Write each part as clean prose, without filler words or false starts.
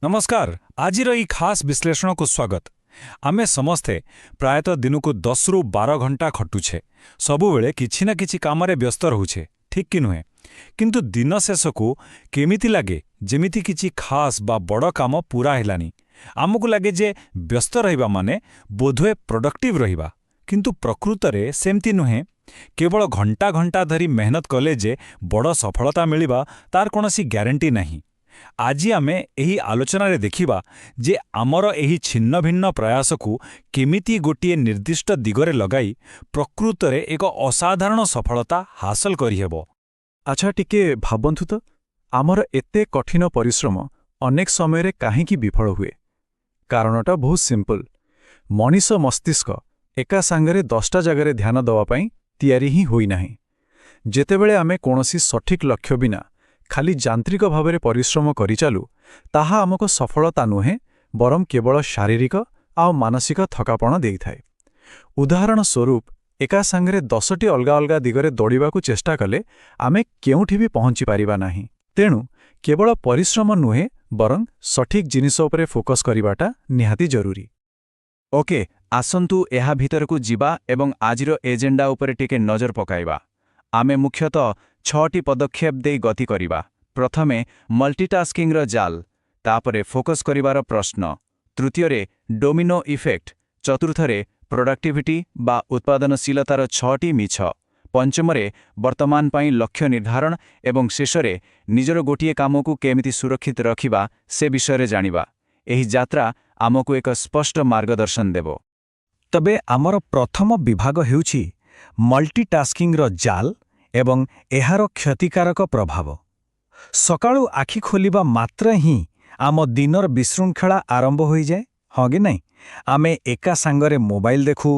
ନମସ୍କାର, ଆଜିର ଏଇ ଖାସ୍ ବିଶ୍ଳେଷଣକୁ ସ୍ୱାଗତ। ଆମେ ସମସ୍ତେ ପ୍ରାୟତଃ ଦିନକୁ 10ରୁ 12 ଘଣ୍ଟା ଖଟୁଛେ। ସବୁବେଳେ କିଛି ନା କିଛି କାମରେ ବ୍ୟସ୍ତ ରହୁଛେ, ଠିକ୍ କି ନୁହେଁ? କିନ୍ତୁ ଦିନ ଶେଷକୁ କେମିତି ଲାଗେ ଯେମିତି କିଛି ଖାସ୍ ବା ବଡ଼ କାମ ପୂରା ହେଲାନି। ଆମକୁ ଲାଗେ ଯେ ବ୍ୟସ୍ତ ରହିବା ମାନେ ବୋଧହୁଏ ପ୍ରଡକ୍ଟିଭ୍ ରହିବା। କିନ୍ତୁ ପ୍ରକୃତରେ ସେମିତି ନୁହେଁ। କେବଳ ଘଣ୍ଟା ଘଣ୍ଟା ଧରି ମେହନତ କଲେ ଯେ ବଡ଼ ସଫଳତା ମିଳିବା, ତାର କୌଣସି ଗ୍ୟାରେଣ୍ଟି ନାହିଁ। ଆଜି ଆମେ ଏହି ଆଲୋଚନାରେ ଦେଖିବା ଯେ ଆମର ଏହି ଛିନ୍ନ ଭିନ୍ନ ପ୍ରୟାସକୁ କେମିତି ଗୋଟିଏ ନିର୍ଦ୍ଦିଷ୍ଟ ଦିଗରେ ଲଗାଇ ପ୍ରକୃତରେ ଏକ ଅସାଧାରଣ ସଫଳତା ହାସଲ କରିହେବ। ଆଚ୍ଛା, ଟିକେ ଭାବନ୍ତୁ ତ, ଆମର ଏତେ କଠିନ ପରିଶ୍ରମ ଅନେକ ସମୟରେ କାହିଁକି ବିଫଳ ହୁଏ? କାରଣଟା ବହୁତ ସିମ୍ପଲ୍। ମଣିଷ ମସ୍ତିଷ୍କ ଏକା ସାଙ୍ଗରେ 10ଟା ଜାଗାରେ ଧ୍ୟାନ ଦେବା ପାଇଁ ତିଆରି ହିଁ ହୋଇନାହିଁ। ଯେତେବେଳେ ଆମେ କୌଣସି ସଠିକ୍ ଲକ୍ଷ୍ୟ ବିନା ଖାଲି ଯାନ୍ତ୍ରିକ ଭାବରେ ପରିଶ୍ରମ କରିଚାଲୁ, ତାହା ଆମକୁ ସଫଳତା ନୁହେଁ, ବରଂ କେବଳ ଶାରୀରିକ ଆଉ ମାନସିକ ଥକାପଣ ଦେଇଥାଏ। ଉଦାହରଣ ସ୍ୱରୂପ, ଏକା ସାଙ୍ଗରେ 10ଟି ଅଲଗା ଅଲଗା ଦିଗରେ ଦୌଡ଼ିବାକୁ ଚେଷ୍ଟା କଲେ ଆମେ କେଉଁଠି ବି ପହଞ୍ଚି ପାରିବା ନାହିଁ। ତେଣୁ କେବଳ ପରିଶ୍ରମ ନୁହେଁ, ବରଂ ସଠିକ୍ ଜିନିଷ ଉପରେ ଫୋକସ୍ କରିବାଟା ନିହାତି ଜରୁରୀ। ଓକେ, ଆସନ୍ତୁ ଏହା ଭିତରକୁ ଯିବା ଏବଂ ଆଜିର ଏଜେଣ୍ଡା ଉପରେ ଟିକେ ନଜର ପକାଇବା। ଆମେ ମୁଖ୍ୟତଃ ଛଅଟି ପଦକ୍ଷେପ ଦେଇ ଗତି କରିବା। ପ୍ରଥମେ ମଲ୍ଟିଟାସ୍କିଂର ଜାଲ, ତାପରେ ଫୋକସ୍ କରିବାର ପ୍ରଶ୍ନ, ତୃତୀୟରେ ଡୋମିନୋ ଇଫେକ୍ଟ, ଚତୁର୍ଥରେ ପ୍ରଡକ୍ଟିଭିଟି ବା ଉତ୍ପାଦନଶୀଳତାର ଛଅଟି ମିଛ, ପଞ୍ଚମରେ ବର୍ତ୍ତମାନ ପାଇଁ ଲକ୍ଷ୍ୟ ନିର୍ଦ୍ଧାରଣ ଏବଂ ଶେଷରେ ନିଜର ଗୋଟିଏ କାମକୁ କେମିତି ସୁରକ୍ଷିତ ରଖିବା, ସେ ବିଷୟରେ ଜାଣିବା। ଏହି ଯାତ୍ରା ଆମକୁ ଏକ ସ୍ପଷ୍ଟ ମାର୍ଗଦର୍ଶନ ଦେବ। ତେବେ ଆମର ପ୍ରଥମ ବିଭାଗ ହେଉଛି ମଲ୍ଟିଟାସ୍କିଂର ଜାଲ ଏବଂ ଏହାର କ୍ଷତିକାରକ ପ୍ରଭାବ। ସକାଳୁ ଆଖି ଖୋଲିବା ମାତ୍ରେ ହିଁ ଆମ ଦିନର ବିଶୃଙ୍ଖଳା ଆରମ୍ଭ ହୋଇଯାଏ, ହଁ କି ନାହିଁ? ଆମେ ଏକା ସାଙ୍ଗରେ ମୋବାଇଲ ଦେଖୁ,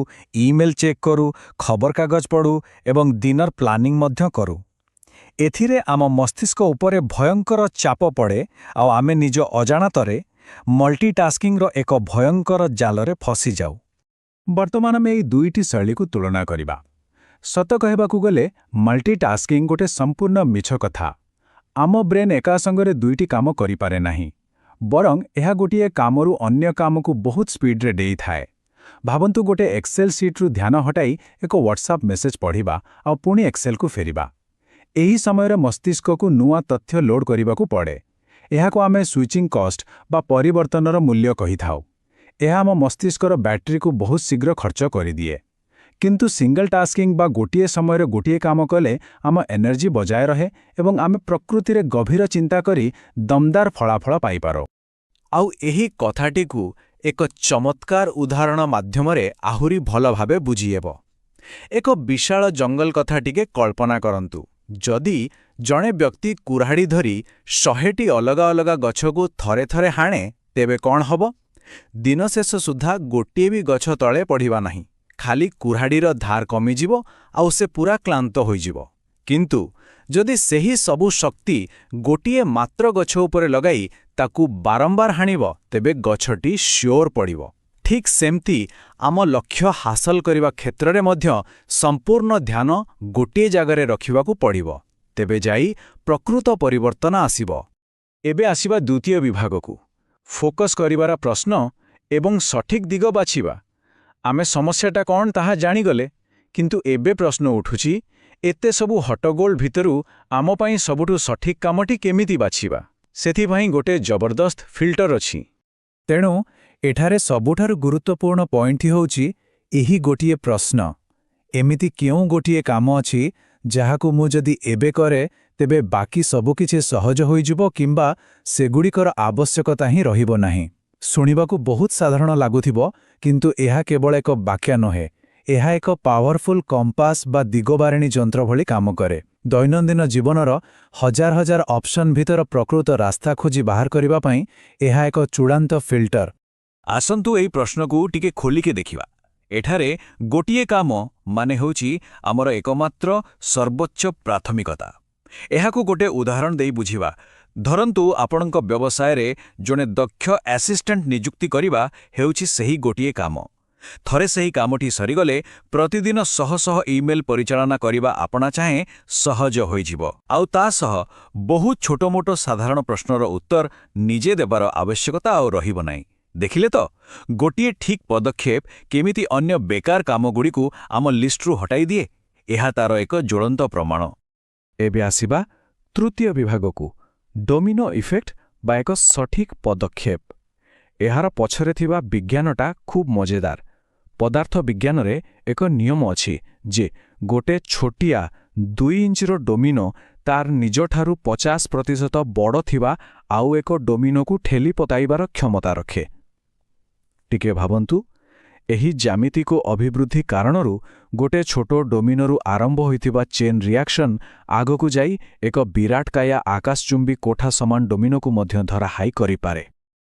ଇମେଲ୍ ଚେକ୍ କରୁ, ଖବରକାଗଜ ପଢ଼ୁ ଏବଂ ଦିନର ପ୍ଲାନିଂ ମଧ୍ୟ କରୁ। ଏଥିରେ ଆମ ମସ୍ତିଷ୍କ ଉପରେ ଭୟଙ୍କର ଚାପ ପଡ଼େ ଆଉ ଆମେ ନିଜ ଅଜାଣତରେ ମଲ୍ଟିଟାସ୍କିଂର ଏକ ଭୟଙ୍କର ଜାଲରେ ଫସିଯାଉ। ବର୍ତ୍ତମାନ ଆମେ ଏହି ଦୁଇଟି ଶୈଳୀକୁ ତୁଳନା କରିବା। ସତ କହିବାକୁ ଗଲେ ମଲ୍ଟିଟାସ୍କିଂ ଗୋଟେ ସମ୍ପୂର୍ଣ୍ଣ ମିଛ କଥା। ଆମ ବ୍ରେନ୍ ଏକା ସଙ୍ଗରେ ଦୁଇଟି କାମ କରିପାରେ ନାହିଁ, ବରଂ ଏହା ଗୋଟିଏ କାମରୁ ଅନ୍ୟ କାମକୁ ବହୁତ ସ୍ପିଡ୍ରେ ଡେଇଥାଏ। ଭାବନ୍ତୁ, ଗୋଟେ ଏକ୍ସେଲ୍ ସିଟ୍ରୁ ଧ୍ୟାନ ହଟାଇ ଏକ ହ୍ୱାଟ୍ସଆପ୍ ମେସେଜ୍ ପଢ଼ିବା ଆଉ ପୁଣି ଏକ୍ସେଲ୍କୁ ଫେରିବା। ଏହି ସମୟରେ ମସ୍ତିଷ୍କକୁ ନୂଆ ତଥ୍ୟ ଲୋଡ୍ କରିବାକୁ ପଡ଼େ। ଏହାକୁ ଆମେ ସୁଇଚିଂ କଷ୍ଟ ବା ପରିବର୍ତ୍ତନର ମୂଲ୍ୟ କହିଥାଉ। ଏହା ଆମ ମସ୍ତିଷ୍କର ବ୍ୟାଟେରୀକୁ ବହୁତ ଶୀଘ୍ର ଖର୍ଚ୍ଚ କରିଦିଏ। କିନ୍ତୁ ସିଙ୍ଗଲ ଟାସ୍କିଂ ବା ଗୋଟିଏ ସମୟରେ ଗୋଟିଏ କାମ କଲେ ଆମ ଏନର୍ଜି ବଜାୟ ରହେ ଏବଂ ଆମେ ପ୍ରକୃତରେ ଗଭୀର ଚିନ୍ତା କରି ଦମଦାର ଫଳାଫଳ ପାଇପାରୁ। ଆଉ ଏହି କଥାଟିକୁ ଏକ ଚମତ୍କାର ଉଦାହରଣ ମାଧ୍ୟମରେ ଆହୁରି ଭଲ ଭାବେ ବୁଝିହେବ। ଏକ ବିଶାଳ ଜଙ୍ଗଲ କଥା ଟିକେ କଳ୍ପନା କରନ୍ତୁ। ଯଦି ଜଣେ ବ୍ୟକ୍ତି କୁରାଢ଼ି ଧରି 100ଟି ଅଲଗା ଅଲଗା ଗଛକୁ ଥରେ ଥରେ ହାଣେ, ତେବେ କ'ଣ ହେବ? ଦିନ ଶେଷ ସୁଦ୍ଧା ଗୋଟିଏ ବି ଗଛ ତଳେ ପଡ଼ିବ ନାହିଁ। ଖାଲି କୁରାଢ଼ିର ଧାର କମିଯିବ ଆଉ ସେ ପୂରା କ୍ଳାନ୍ତ ହୋଇଯିବ। କିନ୍ତୁ ଯଦି ସେହି ସବୁ ଶକ୍ତି ଗୋଟିଏ ମାତ୍ର ଗଛ ଉପରେ ଲଗାଇ ତାକୁ ବାରମ୍ବାର ହାଣିବ, ତେବେ ଗଛଟି ସିଓର ପଡ଼ିବ। ଠିକ୍ ସେମିତି ଆମ ଲକ୍ଷ୍ୟ ହାସଲ କରିବା କ୍ଷେତ୍ରରେ ମଧ୍ୟ ସମ୍ପୂର୍ଣ୍ଣ ଧ୍ୟାନ ଗୋଟିଏ ଜାଗାରେ ରଖିବାକୁ ପଡ଼ିବ। ତେବେ ଯାଇ ପ୍ରକୃତ ପରିବର୍ତ୍ତନ ଆସିବ। ଏବେ ଆସିବା ଦ୍ୱିତୀୟ ବିଭାଗକୁ, ଫୋକସ୍ କରିବାର ପ୍ରଶ୍ନ ଏବଂ ସଠିକ୍ ଦିଗ ବାଛିବା। ଆମେ ସମସ୍ୟାଟା କ'ଣ ତାହା ଜାଣିଗଲେ, କିନ୍ତୁ ଏବେ ପ୍ରଶ୍ନ ଉଠୁଛି, ଏତେ ସବୁ ହଟ୍ଟଗୋଳ ଭିତରୁ ଆମ ପାଇଁ ସବୁଠୁ ସଠିକ୍ କାମଟି କେମିତି ବାଛିବା? ସେଥିପାଇଁ ଗୋଟେ ଜବରଦସ୍ତ ଫିଲ୍ଟର ଅଛି। ତେଣୁ ଏଠାରେ ସବୁଠାରୁ ଗୁରୁତ୍ୱପୂର୍ଣ୍ଣ ପଏଣ୍ଟଟି ହେଉଛି ଏହି ଗୋଟିଏ ପ୍ରଶ୍ନ: ଏମିତି କେଉଁ ଗୋଟିଏ କାମ ଅଛି, ଯାହାକୁ ମୁଁ ଯଦି ଏବେ କରେ, ତେବେ ବାକି ସବୁକିଛି ସହଜ ହୋଇଯିବ କିମ୍ବା ସେଗୁଡ଼ିକର ଆବଶ୍ୟକତା ହିଁ ରହିବ ନାହିଁ? ଶୁଣିବାକୁ ବହୁତ ସାଧାରଣ ଲାଗୁଥିବ, କିନ୍ତୁ ଏହା କେବଳ ଏକ ବାକ୍ୟ ନୁହେଁ। ଏହା ଏକ ପାୱାରଫୁଲ୍ କମ୍ପାସ୍ ବା ଦିଗବାରେଣୀ ଯନ୍ତ୍ର ଭଳି କାମ କରେ। ଦୈନନ୍ଦିନ ଜୀବନର ହଜାର ହଜାର ଅପସନ୍ ଭିତର ପ୍ରକୃତ ରାସ୍ତା ଖୋଜି ବାହାର କରିବା ପାଇଁ ଏହା ଏକ ଚୂଡ଼ାନ୍ତ ଫିଲ୍ଟର। ଆସନ୍ତୁ ଏହି ପ୍ରଶ୍ନକୁ ଟିକେ ଖୋଲିକି ଦେଖିବା। ଏଠାରେ ଗୋଟିଏ କାମ ମାନେ ହେଉଛି ଆମର ଏକମାତ୍ର ସର୍ବୋଚ୍ଚ ପ୍ରାଥମିକତା। ଏହାକୁ ଗୋଟେ ଉଦାହରଣ ଦେଇ ବୁଝିବା। ଧରନ୍ତୁ, ଆପଣଙ୍କ ବ୍ୟବସାୟରେ ଜଣେ ଦକ୍ଷ ଆସିଷ୍ଟାଣ୍ଟ ନିଯୁକ୍ତି କରିବା ହେଉଛି ସେହି ଗୋଟିଏ କାମ। ଥରେ ସେହି କାମଟି ସରିଗଲେ ପ୍ରତିଦିନ ଶହ ଶହ ଇମେଲ୍ ପରିଚାଳନା କରିବା ଆପଣା ଛାଏଁ ସହଜ ହୋଇଯିବ। ଆଉ ତା ସହ ବହୁତ ଛୋଟମୋଟ ସାଧାରଣ ପ୍ରଶ୍ନର ଉତ୍ତର ନିଜେ ଦେବାର ଆବଶ୍ୟକତା ଆଉ ରହିବ ନାହିଁ। ଦେଖିଲେ ତ, ଗୋଟିଏ ଠିକ୍ ପଦକ୍ଷେପ କେମିତି ଅନ୍ୟ ବେକାର କାମଗୁଡ଼ିକୁ ଆମ ଲିଷ୍ଟରୁ ହଟାଇ ଦିଏ, ଏହା ତାର ଏକ ଜ୍ୱଳନ୍ତ ପ୍ରମାଣ। ଏବେ ଆସିବା ତୃତୀୟ ବିଭାଗକୁ, ଡୋମିନୋ ଇଫେକ୍ଟ ବା ଏକ ସଠିକ୍ ପଦକ୍ଷେପ। ଏହାର ପଛରେ ଥିବା ବିଜ୍ଞାନଟା ଖୁବ୍ ମଜେଦାର। ପଦାର୍ଥ ବିଜ୍ଞାନରେ ଏକ ନିୟମ ଅଛି ଯେ ଗୋଟେ ଛୋଟିଆ 2 ଇଞ୍ଚର ଡୋମିନୋ ତାର ନିଜଠାରୁ 50% ବଡ଼ ଥିବା ଆଉ ଏକ ଡୋମିନୋକୁ ଠେଲି ପକାଇବାର କ୍ଷମତା ରଖେ। ଟିକେ ଭାବନ୍ତୁ, ଏହି ଜ୍ୟାମିତିକ ଅଭିବୃଦ୍ଧି କାରଣରୁ ଗୋଟେ ଛୋଟ ଡୋମିନୋରୁ ଆରମ୍ଭ ହୋଇଥିବା ଚେନ୍ ରିଆକ୍ସନ୍ ଆଗକୁ ଯାଇ ଏକ ବିରାଟକାୟା ଆକାଶଚୁମ୍ବୀ କୋଠା ସମାନ ଡୋମିନୋକୁ ମଧ୍ୟ ଧରାଶାୟୀ କରିପାରେ।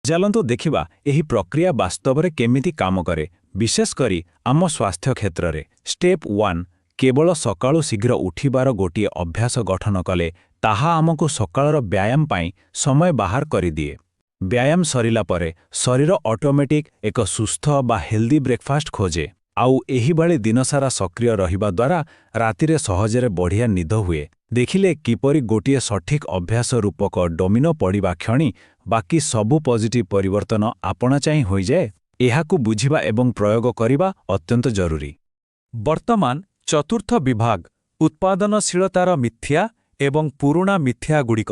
ଚାଲନ୍ତୁ ଦେଖିବା ଏହି ପ୍ରକ୍ରିୟା ବାସ୍ତବରେ କେମିତି କାମ କରେ, ବିଶେଷ କରି ଆମ ସ୍ୱାସ୍ଥ୍ୟ କ୍ଷେତ୍ରରେ। ଷ୍ଟେପ୍ 1: କେବଳ ସକାଳୁ ଶୀଘ୍ର ଉଠିବାର ଗୋଟିଏ ଅଭ୍ୟାସ ଗଠନ କଲେ ତାହା ଆମକୁ ସକାଳର ବ୍ୟାୟାମ ପାଇଁ ସମୟ ବାହାର କରିଦିଏ। ବ୍ୟାୟାମ ସରିଲା ପରେ ଶରୀର ଅଟୋମେଟିକ୍ ଏକ ସୁସ୍ଥ ବା ହେଲ୍ଦି ବ୍ରେକଫାଷ୍ଟ ଖୋଜେ। ଆଉ ଏହିଭଳି ଦିନସାରା ସକ୍ରିୟ ରହିବା ଦ୍ୱାରା ରାତିରେ ସହଜରେ ବଢ଼ିଆ ନିଦ ହୁଏ। ଦେଖିଲେ କିପରି ଗୋଟିଏ ସଠିକ୍ ଅଭ୍ୟାସ ରୂପକ ଡୋମିନୋ ପଡ଼ିବା କ୍ଷଣି ବାକି ସବୁ ପଜିଟିଭ୍ ପରିବର୍ତ୍ତନ ଆପଣା ଛାଏଁ ହୋଇଯାଏ? ଏହାକୁ ବୁଝିବା ଏବଂ ପ୍ରୟୋଗ କରିବା ଅତ୍ୟନ୍ତ ଜରୁରୀ। ବର୍ତ୍ତମାନ ଚତୁର୍ଥ ବିଭାଗ, ଉତ୍ପାଦନଶୀଳତାର ମିଥ୍ୟା ଏବଂ ପୁରୁଣା ମିଥ୍ୟାଗୁଡ଼ିକ।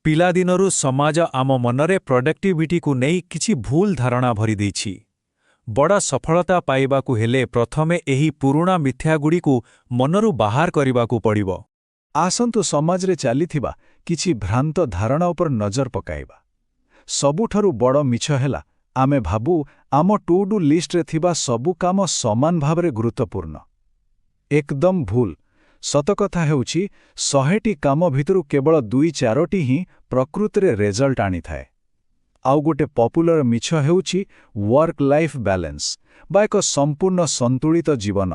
ପିଲାଦିନରୁ ସମାଜ ଆମ ମନରେ ପ୍ରଡକ୍ଟିଭିଟିକୁ ନେଇ କିଛି ଭୁଲ ଧାରଣା ଭରିଦେଇଛି। ବଡ଼ ସଫଳତା ପାଇବାକୁ ହେଲେ ପ୍ରଥମେ ଏହି ପୁରୁଣା ମିଥ୍ୟାଗୁଡ଼ିକୁ ମନରୁ ବାହାର କରିବାକୁ ପଡ଼ିବ। ଆସନ୍ତୁ ସମାଜରେ ଚାଲିଥିବା କିଛି ଭ୍ରାନ୍ତ ଧାରଣା ଉପରେ ନଜର ପକାଇବା। ସବୁଠାରୁ ବଡ଼ ମିଛ ହେଲା, ଆମେ ଭାବୁ ଆମ ଟୁ ଡୁ ଲିଷ୍ଟରେ ଥିବା ସବୁ କାମ ସମାନ ଭାବରେ ଗୁରୁତ୍ୱପୂର୍ଣ୍ଣ। ଏକଦମ ଭୁଲ। ସତକଥା ହେଉଛି, 100ଟି କାମ ଭିତରୁ କେବଳ ଦୁଇ ଚାରୋଟି ହିଁ ପ୍ରକୃତରେ ରେଜଲ୍ଟ ଆଣିଥାଏ। ଆଉ ଗୋଟେ ପପୁଲାର ମିଛ ହେଉଛି ୱାର୍କ ଲାଇଫ୍ ବାଲାନ୍ସ ବା ଏକ ସମ୍ପୂର୍ଣ୍ଣ ସନ୍ତୁଳିତ ଜୀବନ।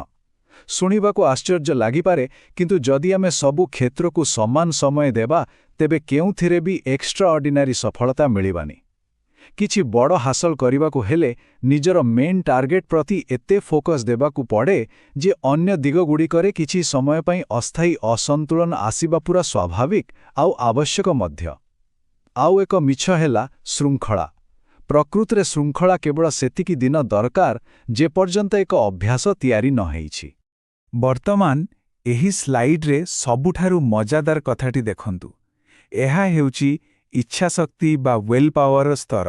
ଶୁଣିବାକୁ ଆଶ୍ଚର୍ଯ୍ୟ ଲାଗିପାରେ, କିନ୍ତୁ ଯଦି ଆମେ ସବୁ କ୍ଷେତ୍ରକୁ ସମାନ ସମୟ ଦେବା, ତେବେ କେଉଁଥିରେ ବି ଏକ୍ସଟ୍ରା ଅର୍ଡିନାରୀ ସଫଳତା ମିଳିବନି। କିଛି ବଡ଼ ହାସଲ କରିବାକୁ ହେଲେ ନିଜର ମେନ୍ ଟାର୍ଗେଟ୍ ପ୍ରତି ଏତେ ଫୋକସ୍ ଦେବାକୁ ପଡ଼େ ଯେ ଅନ୍ୟ ଦିଗଗୁଡ଼ିକରେ କିଛି ସମୟ ପାଇଁ ଅସ୍ଥାୟୀ ଅସନ୍ତୁଳନ ଆସିବା ପୁରା ସ୍ୱାଭାବିକ ଆଉ ଆବଶ୍ୟକ ମଧ୍ୟ। ଆଉ ଏକ ମିଛ ହେଲା ଶୃଙ୍ଖଳା। ପ୍ରକୃତରେ ଶୃଙ୍ଖଳା କେବଳ ସେତିକି ଦିନ ଦରକାର, ଯେପର୍ଯ୍ୟନ୍ତ ଏକ ଅଭ୍ୟାସ ତିଆରି ନ ହେଇଛି। ବର୍ତ୍ତମାନ ଏହି ସ୍ଲାଇଡ୍ରେ ସବୁଠାରୁ ମଜାଦାର କଥାଟି ଦେଖନ୍ତୁ। ଏହା ହେଉଛି ଇଚ୍ଛାଶକ୍ତି ବା will ପାୱାରର ସ୍ତର।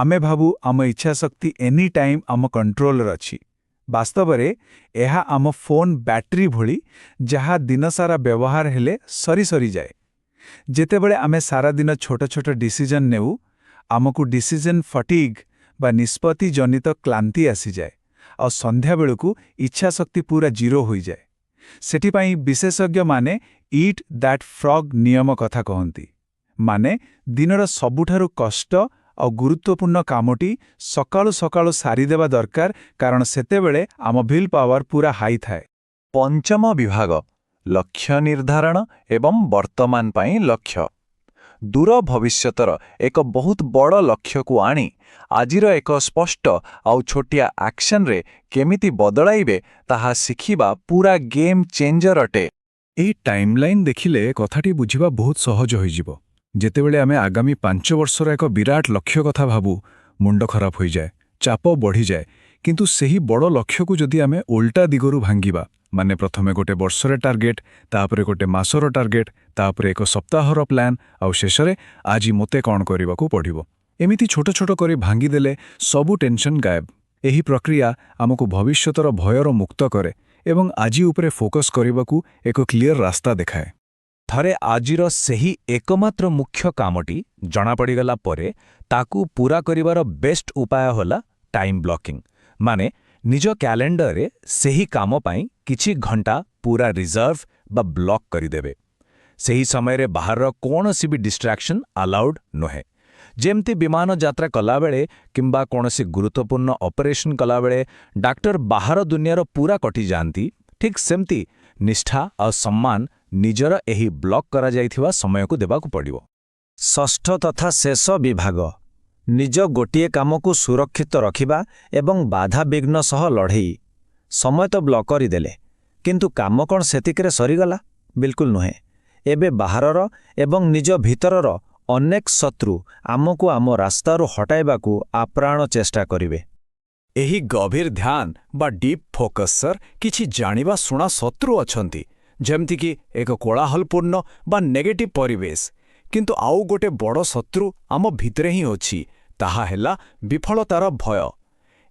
ଆମେ ଭାବୁ ଆମ ଇଚ୍ଛାଶକ୍ତି ଏନି ଟାଇମ୍ ଆମ କଣ୍ଟ୍ରୋଲରେ ଅଛି। ବାସ୍ତବରେ ଏହା ଆମ ଫୋନ୍ ବ୍ୟାଟେରୀ ଭଳି, ଯାହା ଦିନସାରା ବ୍ୟବହାର ହେଲେ ସରି ସରିଯାଏ। ଯେତେବେଳେ ଆମେ ସାରାଦିନ ଛୋଟ ଛୋଟ ଡିସିଜନ୍ ନେଉ, ଆମକୁ ଡିସିଜନ୍ ଫଟିଗ୍ ବା ନିଷ୍ପତ୍ତି ଜନିତ କ୍ଳାନ୍ତି ଆସିଯାଏ ଆଉ ସନ୍ଧ୍ୟାବେଳକୁ ଇଚ୍ଛାଶକ୍ତି ପୁରା ଜିରୋ ହୋଇଯାଏ। ସେଥିପାଇଁ ବିଶେଷଜ୍ଞମାନେ ଇଟ୍ that frog ନିୟମ କଥା କହନ୍ତି। ମାନେ ଦିନର ସବୁଠାରୁ କଷ୍ଟ ଆଉ ଗୁରୁତ୍ୱପୂର୍ଣ୍ଣ କାମଟି ସକାଳୁ ସକାଳୁ ସାରିଦେବା ଦରକାର, କାରଣ ସେତେବେଳେ ଆମ will power ପୁରା ହାଇ ଥାଏ। ପଞ୍ଚମ ବିଭାଗ, ଲକ୍ଷ୍ୟ ନିର୍ଦ୍ଧାରଣ ଏବଂ ବର୍ତ୍ତମାନ ପାଇଁ ଲକ୍ଷ୍ୟ। ଦୂର ଭବିଷ୍ୟତର ଏକ ବହୁତ ବଡ଼ ଲକ୍ଷ୍ୟକୁ ଆଣି ଆଜିର ଏକ ସ୍ପଷ୍ଟ ଆଉ ଛୋଟିଆ ଆକ୍ସନରେ କେମିତି ବଦଳାଇବେ, ତାହା ଶିଖିବା ପୁରା ଗେମ୍ ଚେଞ୍ଜର ଅଟେ। ଏହି ଟାଇମଲାଇନ୍ ଦେଖିଲେ କଥାଟି ବୁଝିବା ବହୁତ ସହଜ ହୋଇଯିବ। ଯେତେବେଳେ ଆମେ ଆଗାମୀ 5 ବର୍ଷର ଏକ ବିରାଟ ଲକ୍ଷ୍ୟ କଥା ଭାବୁ, ମୁଣ୍ଡ ଖରାପ ହୋଇଯାଏ, ଚାପ ବଢ଼ିଯାଏ। କିନ୍ତୁ ସେହି ବଡ଼ ଲକ୍ଷ୍ୟକୁ ଯଦି ଆମେ ଓଲଟା ଦିଗରୁ ଭାଙ୍ଗିବା, ମାନେ ପ୍ରଥମେ ଗୋଟେ ବର୍ଷର ଟାର୍ଗେଟ୍, ତାପରେ ଗୋଟେ ମାସର ଟାର୍ଗେଟ୍, ତାପରେ ଏକ ସପ୍ତାହର ପ୍ଲାନ୍, ଆଉ ଶେଷରେ ଆଜି ମୋତେ କ'ଣ କରିବାକୁ ପଡ଼ିବ, ଏମିତି ଛୋଟ ଛୋଟ କରି ଭାଙ୍ଗିଦେଲେ ସବୁ ଟେନସନ୍ ଗାୟବ। ଏହି ପ୍ରକ୍ରିୟା ଆମକୁ ଭବିଷ୍ୟତର ଭୟରୁ ମୁକ୍ତ କରେ ଏବଂ ଆଜି ଉପରେ ଫୋକସ୍ କରିବାକୁ ଏକ କ୍ଲିୟର ରାସ୍ତା ଦେଖାଏ। ଥରେ ଆଜିର ସେହି ଏକମାତ୍ର ମୁଖ୍ୟ କାମଟି ଜଣାପଡ଼ିଗଲା ପରେ ତାକୁ ପୂରା କରିବାର ବେଷ୍ଟ ଉପାୟ ହେଲା ଟାଇମ୍ ବ୍ଲକିଂ। ମାନେ ନିଜ କ୍ୟାଲେଣ୍ଡରରେ ସେହି କାମ ପାଇଁ କିଛି ଘଣ୍ଟା ପୂରା ରିଜର୍ଭ ବା ବ୍ଲକ୍ କରିଦେବେ। ସେହି ସମୟରେ ବାହାରର କୌଣସି ବି ଡିଷ୍ଟ୍ରାକ୍ସନ୍ ଆଲାଉଡ୍ ନୁହେଁ। ଯେମିତି ବିମାନ ଯାତ୍ରା କଲାବେଳେ କିମ୍ବା କୌଣସି ଗୁରୁତ୍ୱପୂର୍ଣ୍ଣ ଅପରେସନ୍ କଲାବେଳେ ଡାକ୍ତର ବାହାର ଦୁନିଆରୁ ପୂରା କଟିଯାଆନ୍ତି, ଠିକ୍ ସେମିତି ନିଷ୍ଠା ଆଉ ସମ୍ମାନ ନିଜର ଏହି ବ୍ଲକ୍ କରାଯାଇଥିବା ସମୟକୁ ଦେବାକୁ ପଡ଼ିବ। ଷଷ୍ଠ ତଥା ଶେଷ ବିଭାଗ, ନିଜ ଗୋଟିଏ କାମକୁ ସୁରକ୍ଷିତ ରଖିବା ଏବଂ ବାଧାବିଘ୍ନ ସହ ଲଢ଼େଇ। ସମୟ ତ ବ୍ଲକ୍ କରିଦେଲେ, କିନ୍ତୁ କାମ କ'ଣ ସେତିକିରେ ସରିଗଲା? ବିଲକୁଲ ନୁହେଁ। ଏବେ ବାହାରର ଏବଂ ନିଜ ଭିତରର ଅନେକ ଶତ୍ରୁ ଆମକୁ ଆମ ରାସ୍ତାରୁ ହଟାଇବାକୁ ଆପ୍ରାଣ ଚେଷ୍ଟା କରିବେ। ଏହି ଗଭୀର ଧ୍ୟାନ ବା ଡିପ୍ ଫୋକସ୍ର କିଛି ଜାଣିବା ଶୁଣା ଶତ୍ରୁ ଅଛନ୍ତି, ଯେମିତିକି ଏକ କୋଳାହଳପୂର୍ଣ୍ଣ ବା ନେଗେଟିଭ୍ ପରିବେଶ। କିନ୍ତୁ ଆଉ ଗୋଟେ ବଡ଼ ଶତ୍ରୁ ଆମ ଭିତରେ ହିଁ ଅଛି, ତାହା ହେଲା ବିଫଳତାର ଭୟ।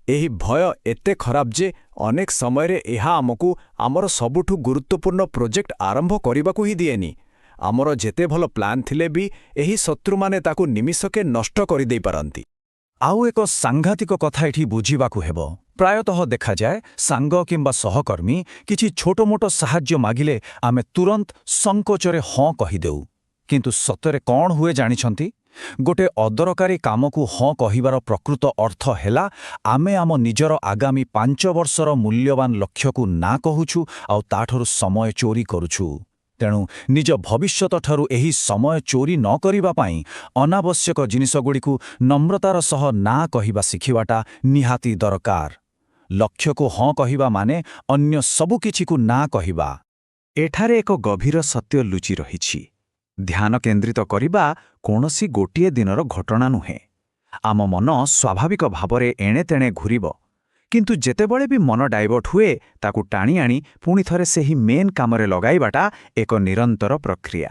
ଏହି ଭୟ ଏତେ ଖରାପ ଯେ ଅନେକ ସମୟରେ ଏହା ଆମକୁ ଆମର ସବୁଠୁ ଗୁରୁତ୍ୱପୂର୍ଣ୍ଣ ପ୍ରୋଜେକ୍ଟ ଆରମ୍ଭ କରିବାକୁ ହିଁ ଦିଏନି। ଆମର ଯେତେ ଭଲ ପ୍ଲାନ୍ ଥିଲେ ବି ଏହି ଶତ୍ରୁମାନେ ତାକୁ ନିମିଷକେ ନଷ୍ଟ କରିଦେଇପାରନ୍ତି। ଆଉ ଏକ ସାଂଘାତିକ କଥା ଏଠି ବୁଝିବାକୁ ହେବ। ପ୍ରାୟତଃ ଦେଖାଯାଏ, ସାଙ୍ଗ କିମ୍ବା ସହକର୍ମୀ କିଛି ଛୋଟମୋଟ ସାହାଯ୍ୟ ମାଗିଲେ ଆମେ ତୁରନ୍ତ ସଂକୋଚରେ ହଁ କହିଦେଉ। କିନ୍ତୁ ସତରେ କ'ଣ ହୁଏ ଜାଣିଛନ୍ତି? ଗୋଟେ ଅଦରକାରୀ କାମକୁ ହଁ କହିବାର ପ୍ରକୃତ ଅର୍ଥ ହେଲା, ଆମେ ଆମ ନିଜର ଆଗାମୀ 5 ବର୍ଷର ମୂଲ୍ୟବାନ ଲକ୍ଷ୍ୟକୁ ନା କହୁଛୁ ଆଉ ତାଠାରୁ ସମୟ ଚୋରି କରୁଛୁ। ତେଣୁ ନିଜ ଭବିଷ୍ୟତଠାରୁ ଏହି ସମୟ ଚୋରି ନ କରିବା ପାଇଁ ଅନାବଶ୍ୟକ ଜିନିଷଗୁଡ଼ିକୁ ନମ୍ରତାର ସହ ନା କହିବା ଶିଖିବାଟା ନିହାତି ଦରକାର। ଲକ୍ଷ୍ୟକୁ ହଁ କହିବା ମାନେ ଅନ୍ୟ ସବୁକିଛିକୁ ନା କହିବା। ଏଠାରେ ଏକ ଗଭୀର ସତ୍ୟ ଲୁଚି ରହିଛି। ଧ୍ୟାନ କେନ୍ଦ୍ରିତ କରିବା କୌଣସି ଗୋଟିଏ ଦିନର ଘଟଣା ନୁହେଁ। ଆମ ମନ ସ୍ୱାଭାବିକ ଭାବରେ ଏଣେ ତେଣେ ଘୂରିବ, କିନ୍ତୁ ଯେତେବେଳେ ବି ମନ ଡାଇଭର୍ଟ ହୁଏ, ତାକୁ ଟାଣି ଆଣି ପୁଣି ଥରେ ସେହି ମେନ୍ କାମରେ ଲଗାଇବାଟା ଏକ ନିରନ୍ତର ପ୍ରକ୍ରିୟା।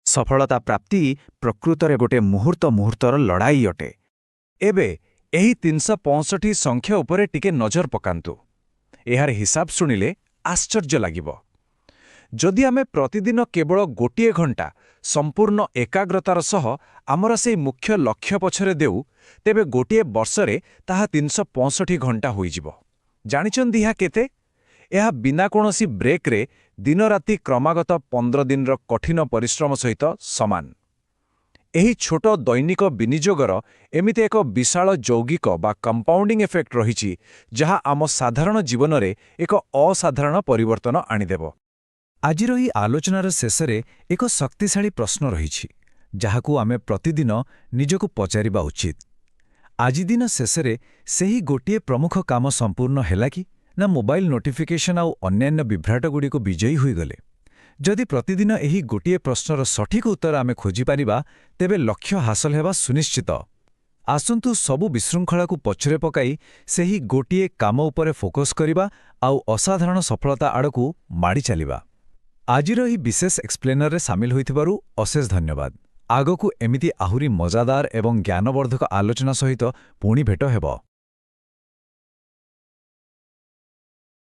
ସଫଳତା ପ୍ରାପ୍ତି ପ୍ରକୃତରେ ଗୋଟେ ମୁହୂର୍ତ୍ତ ମୁହୂର୍ତ୍ତର ଲଢ଼ାଇ ଅଟେ। ଏବେ ଏହି 365 ସଂଖ୍ୟା ଉପରେ ଟିକେ ନଜର ପକାନ୍ତୁ। ଏହାର ହିସାବ ଶୁଣିଲେ ଆଶ୍ଚର୍ଯ୍ୟ ଲାଗିବ। ଯଦି ଆମେ ପ୍ରତିଦିନ କେବଳ ଗୋଟିଏ ଘଣ୍ଟା ସମ୍ପୂର୍ଣ୍ଣ ଏକାଗ୍ରତାର ସହ ଆମର ସେଇ ମୁଖ୍ୟ ଲକ୍ଷ୍ୟ ପଛରେ ଦେଉ, ତେବେ ଗୋଟିଏ ବର୍ଷରେ ତାହା 365 ଘଣ୍ଟା ହୋଇଯିବ। ଜାଣିଛନ୍ତି ଏହା କେତେ? ଏହା ବିନା କୌଣସି ବ୍ରେକ୍ରେ ଦିନରାତି କ୍ରମାଗତ 15 ଦିନର କଠିନ ପରିଶ୍ରମ ସହିତ ସମାନ। ଏହି ଛୋଟ ଦୈନିକ ବିନିଯୋଗର ଏମିତି ଏକ ବିଶାଳ ଯୌଗିକ ବା କମ୍ପାଉଣ୍ଡିଂ ଏଫେକ୍ଟ ରହିଛି, ଯାହା ଆମ ସାଧାରଣ ଜୀବନରେ ଏକ ଅସାଧାରଣ ପରିବର୍ତ୍ତନ ଆଣିଦେବ। ଆଜିର ଏହି ଆଲୋଚନାର ଶେଷରେ ଏକ ଶକ୍ତିଶାଳୀ ପ୍ରଶ୍ନ ରହିଛି, ଯାହାକୁ ଆମେ ପ୍ରତିଦିନ ନିଜକୁ ପଚାରିବା ଉଚିତ। ଆଜି ଦିନ ଶେଷରେ ସେହି ଗୋଟିଏ ପ୍ରମୁଖ କାମ ସମ୍ପୂର୍ଣ୍ଣ ହେଲା କି, ନା ମୋବାଇଲ ନୋଟିଫିକେସନ୍ ଆଉ ଅନ୍ୟାନ୍ୟ ବିଭ୍ରାଟଗୁଡ଼ିକୁ ବିଜୟୀ ହୋଇଗଲେ? ଯଦି ପ୍ରତିଦିନ ଏହି ଗୋଟିଏ ପ୍ରଶ୍ନର ସଠିକ୍ ଉତ୍ତର ଆମେ ଖୋଜିପାରିବା, ତେବେ ଲକ୍ଷ୍ୟ ହାସଲ ହେବା ସୁନିଶ୍ଚିତ। ଆସନ୍ତୁ ସବୁ ବିଶୃଙ୍ଖଳାକୁ ପଛରେ ପକାଇ ସେହି ଗୋଟିଏ କାମ ଉପରେ ଫୋକସ୍ କରିବା ଆଉ ଅସାଧାରଣ ସଫଳତା ଆଡ଼କୁ ମାଡ଼ି ଚାଲିବା। ଆଜିର ଏହି ବିଶେଷ ଏକ୍ସପ୍ଲେନରରେ ସାମିଲ ହୋଇଥିବାରୁ ଅଶେଷ ଧନ୍ୟବାଦ। ଆଗକୁ ଏମିତି ଆହୁରି ମଜାଦାର ଏବଂ ଜ୍ଞାନବର୍ଦ୍ଧକ ଆଲୋଚନା ସହିତ ପୁଣି ଭେଟ ହେବ।